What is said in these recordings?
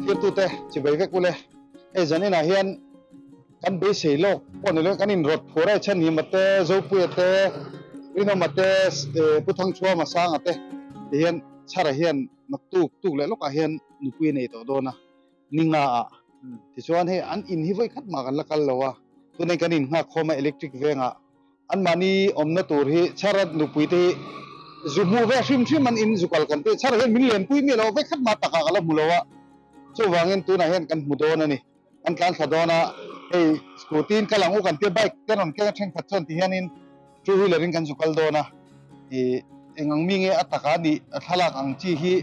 Thirtute chibai vek ule. Hei zaninah hian kan beisei lawk pawh ni lo kan inrawt phur a, Chhanhima te, Zopuia te, Rinawma te, Pu Thangchhuama Sanga te ti hian Chhara hian naktuk tuk leh lawkah hian nupui a nei tawh dawn a, ni nga ah. Tichuan hei an in hi vawi khat mah kan la kal lo a, tunah kan innghak khawm a electric vengah Anmahni awmna tur hi Chhara nupui te hi zu hmuh ve hrim hrim an in zu kal kan tih. Chhara hian min lenpui miah lo, vekhat mah takah ka la hmu lo a, chuvangin tunah hian kan hmu dawn a ni. Kan tlan thla dawn a, hei scooty in kal ang u kan tia bike te rawn keng a thenkhat chuan ti hianin two wheeler in kan zu kal dawn a, ih eng ang mi nge a takah a nih a thlalak ang chi hi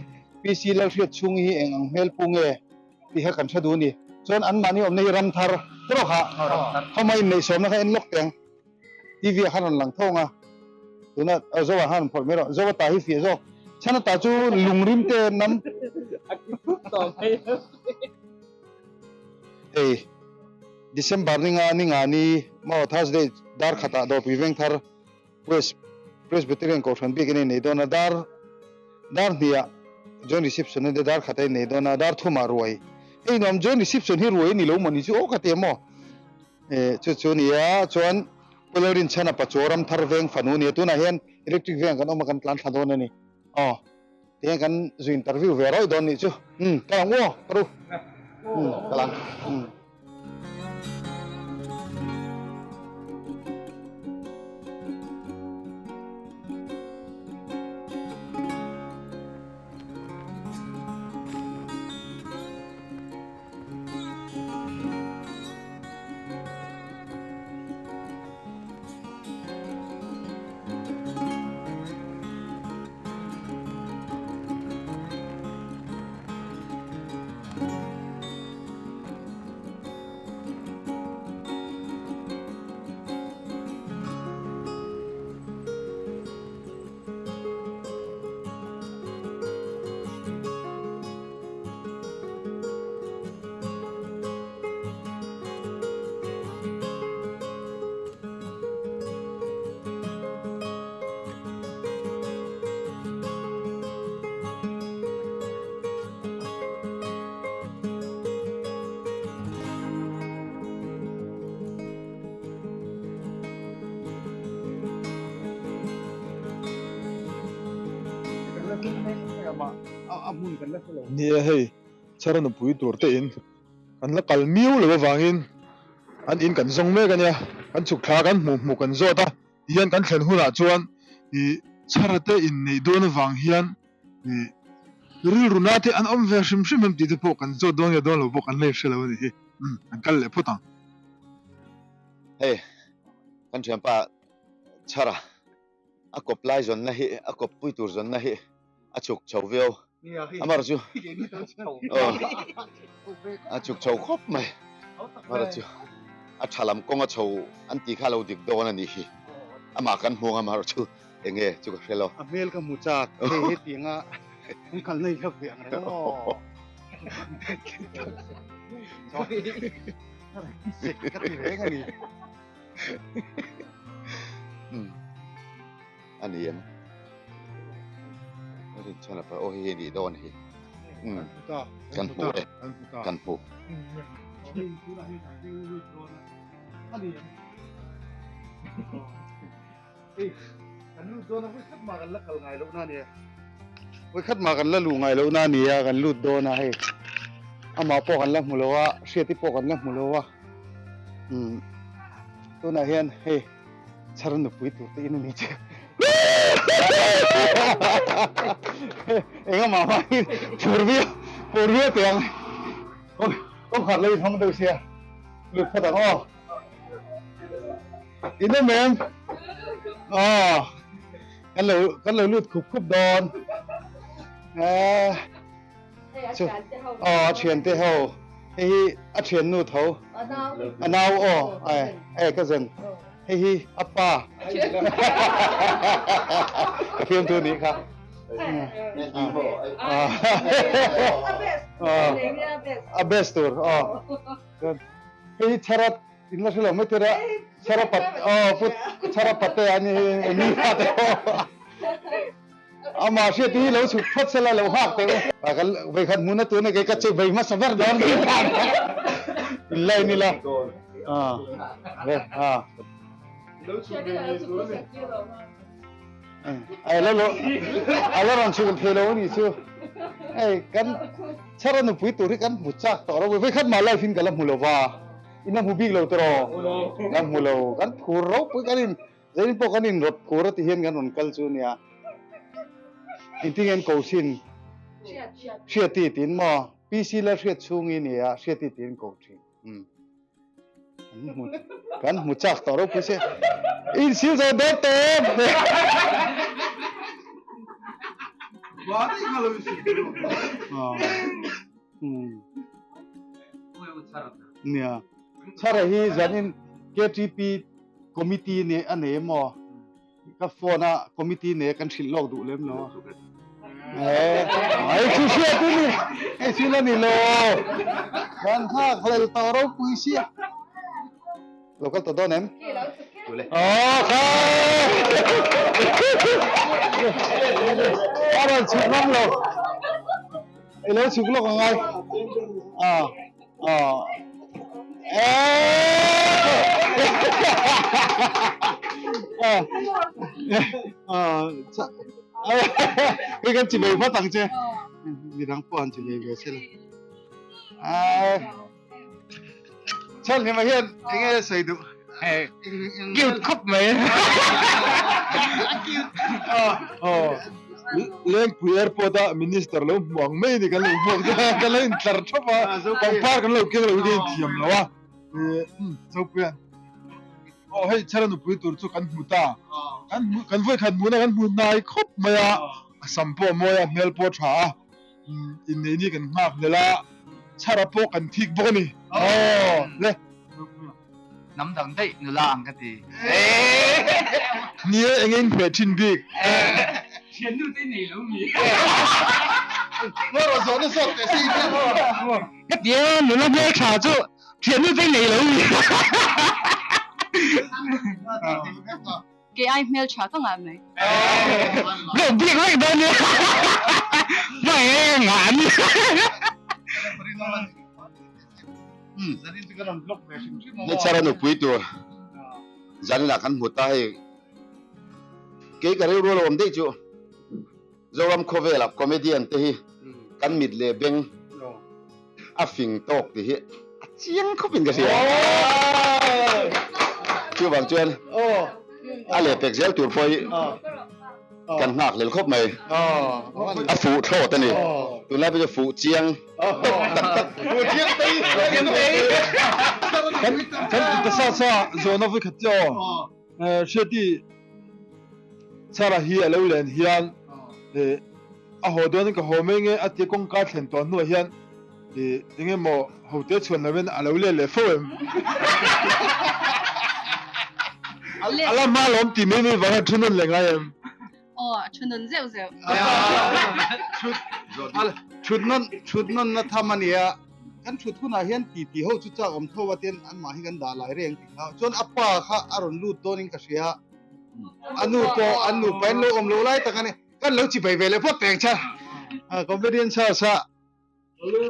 PC Lalhriat chhung hi eng ang hmel pu nge? Tih kha kan hre duh a ni. Chuan anmahni awmna hi ram thar tawk ah khawma inneih sawmna kha en lawk teh ang. TV ah khan rawn lang tho ang a. Tuna Zoa khan rawn phawrh mai rawh. Zoa ta hi fiah zawk. Chhana ta chu lungrim te nam. Hei December ni nga ni nga ni maw Thursday dar khatah Dawrpui Vengthar West Presbyterian Kohhran bik in a innei dawn a, dar dar hniah joint reception a nia, dar khat a innei dawn a, dar thumah ruai. Hei nuam joint reception hi ruai a ni lo maw ni chu aw ka ti em aw. Eh chu chu nia chuan Pu Lalrinchhana Pachuau Ramthar veng fanu nia tunah hian electric veng kan awm a kan tlan thla dawn a ni. Aw tihian kan zu interview ve rawih dawn nih chu. Umm ka lang u aw ka ru. Umm ka lang. Umm. Nia hei chhara nupui tur te in kan la kal miau lo avangin an in kan zawng mek ania kan chhuk thla kan hmuh hmuh kan zawt a tihian kan thlen hunah chuan ih chhara te inneih dawn avang hian ih rilru na te an awm ve hrim hrim em tih te pawh kan zawt dawn nge dawn lo pawh kan la inhre lo a nih hi umm an kal leh phawt ang. Hei kan thianpa chhara a kawp lai zawnna hi a kawp pui tur zawnna hi a chhuk chho viau amar chu aw a chhuk chho khawp mai amar chu a tha lam kawng a chho an tih kha lo dik dawn a nih hi amah kan hmuang amar chu eng nge chu ka hre lo. A hmel ka hmu chak hei hetiang a an kal nei hlauh ve ang reng aw. Ka ti reng a ni. A ni em? Rinchhan a aw hei hi nih dawn hi. Kan hmu e. Kan hmu. Kan lut dawn a vawi khat mah kan la kal ngai loh na nia. Vawi khat mah kan la luh ngai loh na nia kan lut dawn a hei. Amah pawh kan la hmu lo a, Hriati pawh kan la hmu lo a. Umm tunah hian hei chhar nupui tur te in a ni che. Engah mah hian phur viau phur viau teh ang. Kawngkhar la inhawng deuh sia lut phawt ang aw. In awm em? Aw kan lo kan lo lut khup khup dawn. Aaa chu aw a thiante ho hei hi a thiannu tho a nau aw ai ai cousin hei hi a pa ka fiamthu nih kha a best tur aw hei hi chharat In la hre lo mai tir a, Chhara pat aw put Chhara pate a ni hi mi fa te aw. Amah hriat hi lo chhuk phawt sela lo hak teh u. Ka vei khat hmuna tuna kei ka che vei hmasa ber dawn in line ila. Ve a. Ai lo lo a la rawn chhuk thei lo ani chu. Hei kan chhara nupui tur hi kan hmu chak tawh lo. Vei khat mah live in ka la hmu lo va. In la hmu bik lo tawh rawh. La hmu lo. Kan phur ropui kan in Zanin pawh kan inrawt phur a ti hian kan rawn kal chu nia. Engtin nge ko sin? Hriati tiin maw? PC la hriat chhung i nia, Hriati tiin ko thin. Umm. Kan hmu kan hmu chak tawh ropui se. Insil zo dawr tawp! Nia. Chhara hi zanin KTP Committee ne a nei emaw? Ka phone a committee ne kan hrilh lawk duh lem lo. Ai chu hriat u ni. Hei chu la ni lo. Kan nghak hlel tawh ropui sia. Lo kal tawh dawn em? Aw kha. A rawn chhuk ngam lo. I lo chhuk lawk angai. Ah. Hei kan chi ve vat ang che midang pawh an chi ve ve se la chhan hlim ah hian eng nge sawi duh cute khawp mai Lengpui airport a minister lo hmu ang mai ni kan lo hmuak chu kan lo intlar thap a pangpar kan lo keng lo hi ka inthiam lo a Zopuian aw hei chhara nupui tur chu kan hmu ta kan hmu kan vawi khat hmuhna kan hmu hnai khawp mai a a sam pawh a mawi a hmel pawh a tha a inneih ni kan nghak hlel a chhara pawh kan thik bawk a ni aw le Hnam dang daih nula ang ka ti. Ni e, eng in hmeh thin bik. Thiannu te nei lo mi. Ngaw rawh zawhna zawk teh se i hmel maw. Ka ti e, nula hmel tha chu thiannu te nei lo mi. Kei ai hmel tha ka ngah mai. Lo bik vek dawn nia. Hmai e ngah an ni. Hei chara nupui tur zaninah kan hmu ta hei kei ka rilru lo awm daih chu Zoram khawvela comedian te hi kan mit leh beng a fing tawk tih hi a chiang khawp in ka hria. Chuvang chuan a lehpek zel tur pawh hi kan nghak hlel khawp mai. A fuh thlawt a ni. Tunlai pawh chu fuh chiang tawk tak tak. Kan kan ti ta sa sa zawhna vui khat che aw. Hriati Chara hi a lo len hian a haw dawn ka haw mai nge a tia kawngka thlen tawh hnuah hian eng emaw hote chhuan lovin a lo let leh fo em? A la hma lawm tih mai mai vanga thu nawn leh ngai em? Aw, thu nawn zeuh zeuh. Thut nawn, thut nawn na tham a nia. Kan thut hunah hian titi ho chu chak awm tho a tin anmah hi kan dah lai reng tih kha. Chuan a pa kha a rawn lut dawnin ka hria. A nu pawh an nupa in lo awm lo lai tak a ni. Kan lo chibai ve leh phawt teng che. Comedian Charles a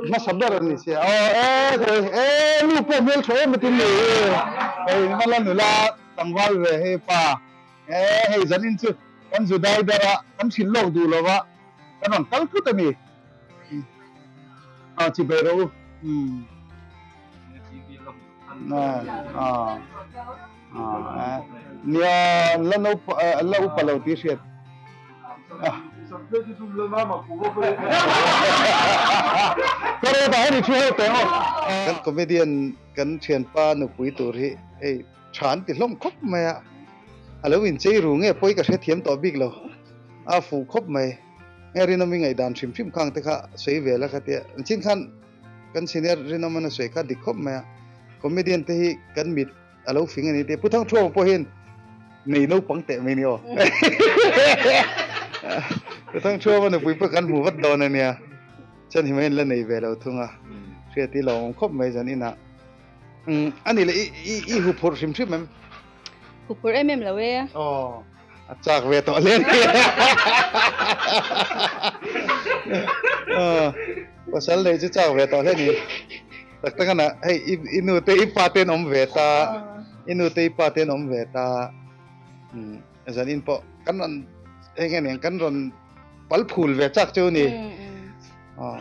hmasa ber a ni sia. Aw e thei e nu pawh hmel tha em a tin ni. Hei hmala nula tlangval ve hei pa. E hei zanin chu kan zu dai ber a kan hrilh lawk duh lo va kan rawn kal thut a ni. A chibai rawh u. Nia la no la upa lo tih hriat. Ka rawt ah hian i thu ho teh aw. Kan comedian kan thianpa nupui tur hi hei tha an ti hlawm khawp mai a, a lo inchei ru nge pawi ka hrethiam tawh bik lo, a fuh khawp mai. Nge rinawm i ngaihdan hrim hrim khang te kha sawi ve la kha tia, chin khan Kan senior rinawm a sawi kha dik khawp mai a, comedian te hi kan mit a lo fing a ni tih Pu Thangthuama pawh hian nei naupang teh mai ni aw. Pu Thangthuama nupui pawh kan hmu vat dawn a nia, chuan hi maiin la nei ve lo thung a, hriat i lo awm khawp mai zan inah. A nih leh i huphurh hrim hrim em? Huphurh em em lo e. Aw. A chak ve tawh hle ni. Pasal nei chu chak ve tawh hle ni. Tak tak ana hei i nu te i pa te an awm ve ta. I nu te i pa te an awm ve ta. Zan in pawh kan rawn eng eng kan rawn pal phul ve chak chu ni.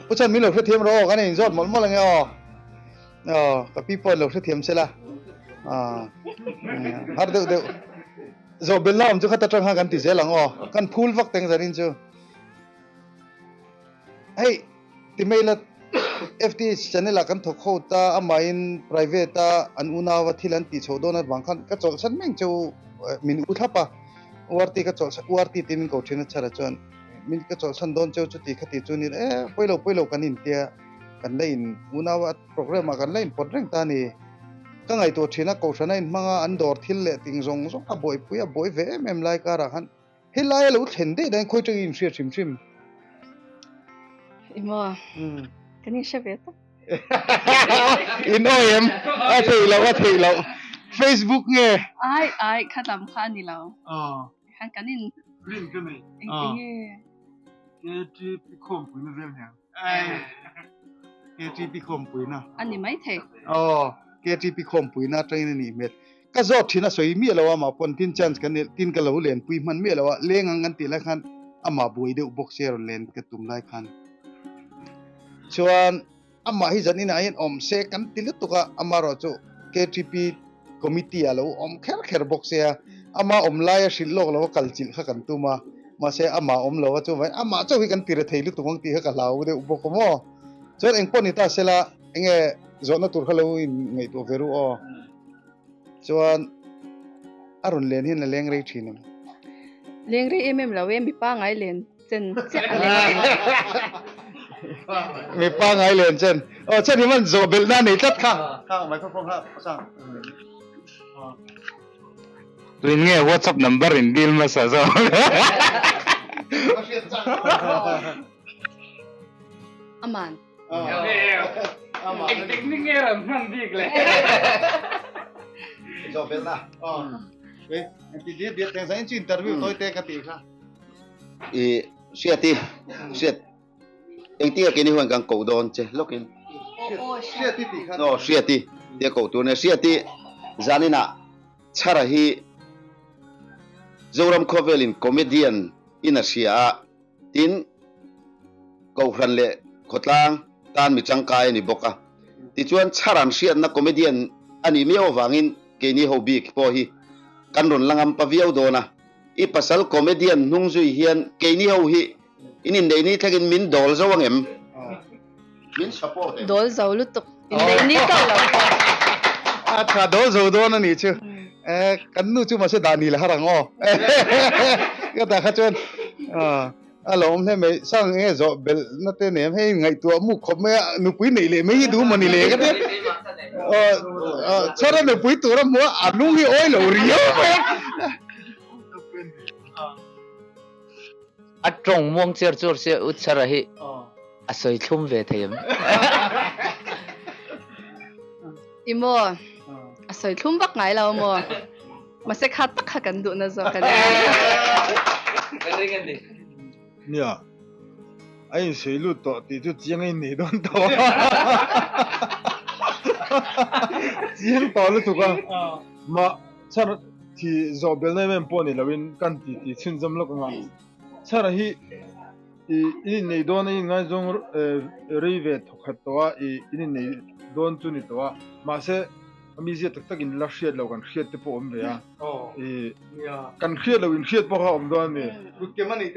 Pu Chan min lo hrethiam rawh aw kan inzawt mawlh mawlh ange aw. Aw ka pi pawh lo hrethiam sela. Har deuh deuh. Zawh bel la awm chu khat atang khan kan ti zel ang aw. Kan phul vak teng zanin chu. Hei ti mai la FTH channel ah kan thawk ho ta amahin private a an unau a thil an tih chhoh dawn avang khan ka chawlhsan meng chu min u thlap a. URT ka chawlhsan URT tih min ko thin a chhara chuan min ka chawlhsan dawn cheu chuti khati chu ni e pawilo pawilo kan intia kan la in unau a Programme ah kan la inpawt reng ta a ni. Ka ngaihtuah thin a, Kohhran a inhmang a, an dawr thil leh ting zawng zawng a buaipui a buai ve em em lai karah khan helai a lo thlen daih dahin khawi tangin inhriat hrim hrim. I maw? Kan inhre ve tak. In awi em? A theih loh, a theih loh. Facebook nge? Ai, ai, kha lam kha a ni lo. Khan kan in. Rin ka nei. Engti nge? KTP khawmpuina vel nen. KTP khawmpuina. A ni mai thei. Aw, KTP khawmpuina atangin a nih hmel. Ka zawt thin a sawi miah lo a, amah pawn tin chance kan neih tin ka lo lenpui hman miah lo a, leng ang kan tih lai khan amah buai deuh bawk se a rawn len ka tum lai khan. Chuan amah hi zan inah hian awm se kan ti lutuk a, amaherawh chu KTP committee ah lo awm kher kher bawk se a, ama awm laia hrilh lawk lo a kal chilh kha kan tum a. Mahse amah awm lo a chuvangin amah chauh hi kan ti rethei lutuk ang tih kha ka hlau deuh bawk awm aw. Chuan eng pawh ni ta sela enge zawhna tur kha lo in ngaihtuah ve ru aw. Chuan a rawn len hian a leng rei thin em? Leng rei em em lo e, mipa ngai len chen chiah a leng rei. Mipa ngai len chen. Aw chen hi man zawh belh na nei tlat kha. Kha microphone kha pasang. Tuin nge WhatsApp number in deal hmasa zawk. Aman. Engtik ni nge rawn hman bik le. Zawh belh na. Engti diat diat teng sain chu interview tawi te ka ti kha. I hriat i hriat Engtin a keini huan kan koh dawn che lawkin. Hriati tih kha. Aw Hriati tia koh tur nia. Hriati zaninah Chhara hi Zoram khawvelin comedian in a hria a, tin Kohhran leh khawtlang tan mi tangkai a ni bawk a. Tichuan Chhara'n hriatna comedian a nih miau avangin keini ho bik pawh hi kan rawn la ngam pa viau dawn a. I pasal comedian hnung zui hian keini ho hi In inneih ni thlengin min dawl zo ang em? Min support em? Dawl zo lutuk. Inneih ni tawh lo pawh. A tha dawl zo dawn a nih chu. Eh, kan nu chu mahse dah ni la har ang aw. Ka dah kha chuan a lo awm hle mai. Sang enge zawh belh na te nei em? Hei ngaihtuah muk khawp mai a, nupui neih leh mai hi duh maw ni le ka ti. Chhara nupui tur a hmu a, a lung hi awi lo riau mai a. A tawng muang cher chur sia U Chhara hi a sawi thlum ve thei em? I maw? A sawi thlum vak ngai lo maw? Mahse kha tak kha kan duhna zawk a ni. Nia, a insawi lut tawh tih chu chiang a innei dawn tawh a. Chiang tawh lutuk a. Mah. Chhar thi zawh belna em em pawh ni loin kan ti ti chhunzawm lawk ang a. Chhar hi i in innei dawn a in ngaizawng rei ve thawkhat tawh a i in innei dawn chu ni tawh a. Mahse a mizia tak tak in la hriat lo kan hriat te pawh awm ve a. I kan hriat lo in hriat pawh kha awm dawn a ni.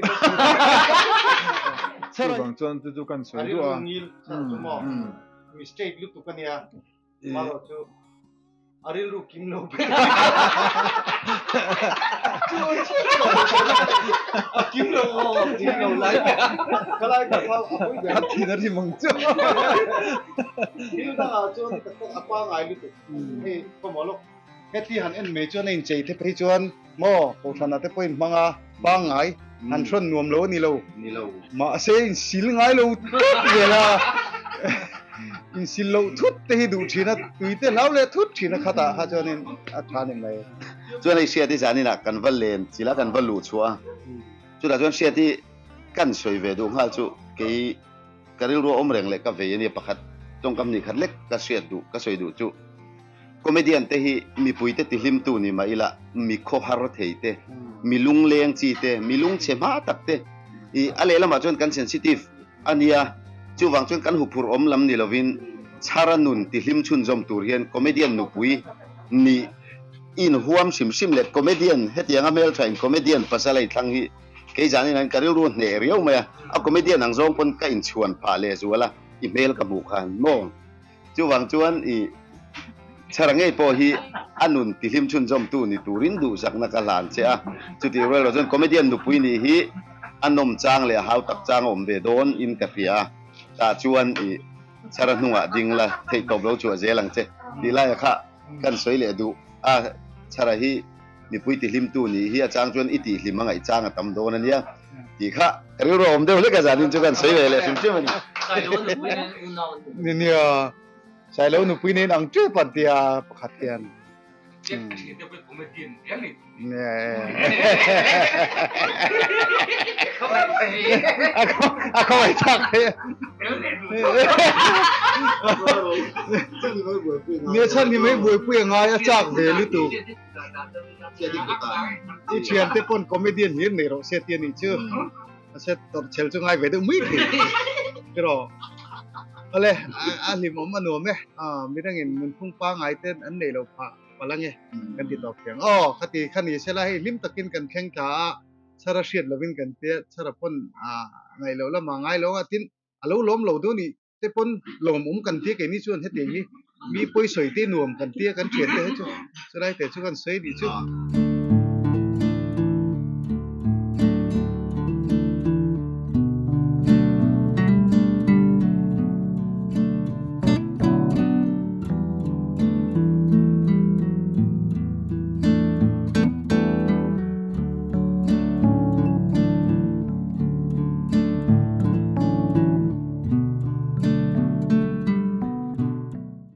Chuvang chuan chu chu kan sawi duh a. Mistake lutuk a nia. Marawh chu a rilru kim lo ber a kim lo kim lo lai ka lai ka phal a pui ber a thin a rim ang chu thil dangah chuan tak tak a pangai lutuk hei ka maw lawk heti han en mai chuan a inchei te phei chuan maw kohhranah te pawh inhmang a pangai han hrawn nuam lo a ni lo mahse insil ngai lo tlat vel a insil loh thut te hi duh thin a tui te hlau leh thut thin a khatah kha chuanin a tha ni mai. Chuan hei Hriati zaninah kan va len chilh a, kan va luh chhuah a. Chutah chuan Hriati kan sawi ve duh nghal chu kei ka rilru a awm reng leh ka vei a nia pakhat tawngkam ni khat lek ka hriat duh ka sawi duh chu comedian te hi mipui te tihlimtu ni mah ila mi khawhar thei te mi lungleng chi te mi lungchhe hma tak te ih a lehlamah chuan kan sensitive a nia chuvang chuan kan huphurh awm lam ni lovin chhara nun tihlim chhunzawm tur hian comedian nupui nih inhuam hrim hrim leh comedian hetianga hmeltha in comedian pasal a inthlang hi Kei zanin hian ka rilru hneh riau mai a, a comedian ang zawng pawn ka inchhuan phah leh zual a, i hmel ka hmuh khan maw? Chuvang chuan i chhara ngei pawh hi a nun tihlim chhunzawmtu ni turin duhsakna ka hlan che a, chutih rual erawh chuan comedian nupui nih hi a nawm chang leh a hau tak chang a awm ve dawn in ka hria a, tah chuan i chhara hnungah ding la theihtawp lo chhuah zel ang che tih laia kha kan sawi leh duh a, chhara hi. Mipui tihlimtu nih hi a chang chuan i tihlim a ngaih chang a tam dawn a nia tih kha ka rilru a awm deuh hlek a zanin chu kan sawi ve leh hrim hrim a ni. Ni nia, Sailo nupui nen ang tep an tia pakhat hian. A khawngaih thlak hle. Nia chhan hi mai buaipui a ngai a chak ve lutuk. I thian te pawn comedian hlir nei rawh se tih a nih chu. A set tawrh chhel chu ngai ve deuh mai thei. Tiraw? Awle, a hlimawm a nuam e. Midangin nunphung pangngai te an nei lo phah palh ange kan ti tawp thiang. Aw, khati kha ni sela hei hlim takin kan thleng thla a, chhara hriat lovin kan tia, chhara pawn ngaih loh lamah ngai lo a, tin a lo lawm lo deuh nih te pawn lawmawm kan tia keini chuan hetiang hi mi pawisawi te nuam kan tia kan thian te hi chu chulai te chu kan sawi nih chu.